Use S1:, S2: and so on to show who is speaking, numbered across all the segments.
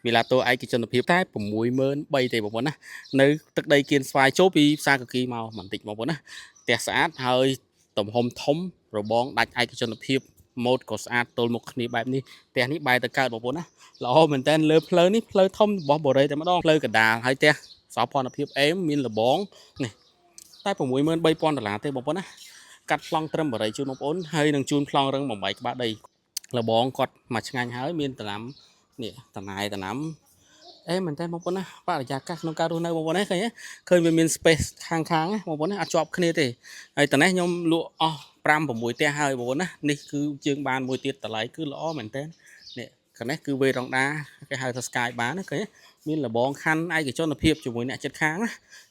S1: វីឡាតូឯកជនភាពតែ63000ទេបងប្អូនណានៅទឹកដីគៀនស្វាយចូលពីផ្សារកគីមកបន្តិចបងប្អូនណាផ្ទះស្អាតហើយទំហំធំរបងដាច់ឯកជនភាពម៉ូតក៏ស្អាតទល់មុខគ្នាបែបនេះផ្ទះនេះបែរទៅកើតបងប្អូនណាល្អមែនតើលើផ្លូវនេះផ្លូវធំរបស់បូរីតែម្ដងផ្លូវកដាលហើយផ្ទះសោភ័ណភាពអេមមានលបងនេះតែ63000ដុល្លារទេបងប្អូនណាកាត់ប្លង់ត្រឹមបរិយជូនបងប្អូនហើយនឹងជូនប្លង់រឹងបំបីក្បាលដីលបងគាត់មកឆ្ងាញ់ហើយមានតំណាំនេះតំណែតំណាំអេមែនតើបងប្អូនណាបរិយាកាសក្នុងការរស់នៅបងប្អូនណាឃើញទេឃើញវាមាន space ខាងខាងណាបងប្អូនណាអត់ជាប់គ្នាទេហើយតនេះខ្ញុំលក់អស់5 6ផ្ទះហើយបងប្អូនណានេះគឺជើងបានមួយទៀតតម្លៃគឺល្អមែនតើនេះខាងនេះគឺវេរ៉ង់ដាគេហៅថា Sky បានណាឃើញទេមានលបងខណ្ឌឯកជនភាពជាមួយអ្នកចិត្តខាងណា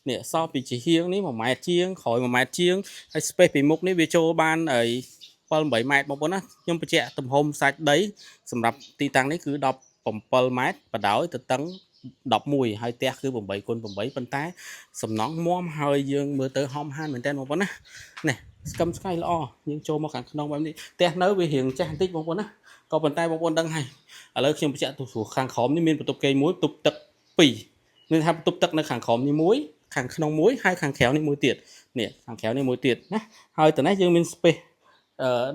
S1: នេះសល់ពីជាហៀងនេះ1ម៉ែត្រជាងក្រោយ1ម៉ែត្រជាងហើយ space ពីមុខនេះវាចូលបានអី7 8ម៉ែត្របងប្អូនណាខ្ញុំបញ្ជាក់ទំហំសាច់ដីសម្រាប់ទីតាំងនេះគឺ17ម៉ែត្របដោយទៅតឹង11ហើយផ្ទះគឺ8គុណ8ប៉ុន្តែសំណង់មាំហើយយើងមើលទៅហំហានមែនតើបងប្អូនណានេះស្កឹមស្កៃល្អយើងចូលមកខាងក្នុងបែបនេះផ្ទះនៅវារៀងចាស់បន្តិចបងប្អូនណាក៏ប៉ុន្តែបងប្អូនដឹងហើយឥឡូវខ្ញុំបញ្ជាក់ទូស្រួលខាងក្រោមនេះមានបន្ទប់គេងមួយបន្ទប់ទឹក2មានថាបន្ទប់ទឹកនៅខាងក្រោមនេះមួយខាងក្នុងមួយហើយខាងក្រៅនេះមួយទៀតនេះខាងក្រៅនេះមួយទៀតណាហើយតនេះយើងមាន space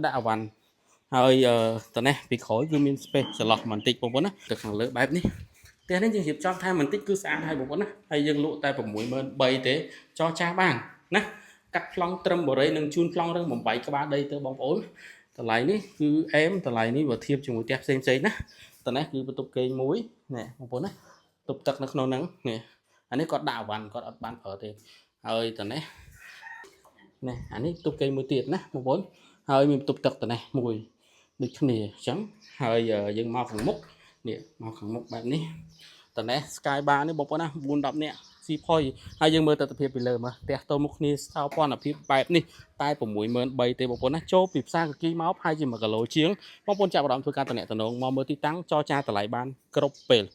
S1: ដាក់អវ៉ាន់ហើយតនេះពីក្រោយគឺមាន space ចន្លោះបន្តិចបងប្អូនណាទៅខាងលើបែបនេះផ្ទះនេះយើងរៀបចំថែមបន្តិចគឺស្អាតហើយបងប្អូនណាហើយយើងលក់តែ63000ទេចរចាបានណាកាត់ប្លង់ត្រឹមបរិយនិងជូនប្លង់រឹងបំបីក្បាលដីទៅបងប្អូនតម្លៃនេះគឺអេមតម្លៃនេះបើធៀបជាមួយផ្ទះផ្សេងផ្សេងណាតនេះគឺបន្ទប់គេងមួយនេះបងប្អូនណាបន្ទប់ទឹកនៅក្នុងហ្នឹងនេះអានេះគាត់ដាក់អវ៉ាន់គាត់អត់បានប្រើទេហើយតនេះនេះអានេះបន្ទប់គេងមួយទៀតណាបងប្អូនហើយមានបន្ទប់ទឹកតនេះមួយដូចគ្នាអញ្ចឹងហើយយើងមកខាងមុខនេះមកខាងមុខបែបនេះតនេះ Sky Bar នេះបងប្អូនណា4 10នាក់ស៊ីផុយហើយយើងមើលទស្សនភាពពីលើមើលផ្ទះទល់មុខគ្នាសោភ័ណភាពបែបនេះតែ63000ទេបងប្អូនណាចូលពីផ្សារកគីមកប្រហែលជា1គីឡូជាងបងប្អូនចាប់អារម្មណ៍ធ្វើការតំណតំណងមកមើលទីតាំងចរចាតម្លៃបានគ្រប់ពេល។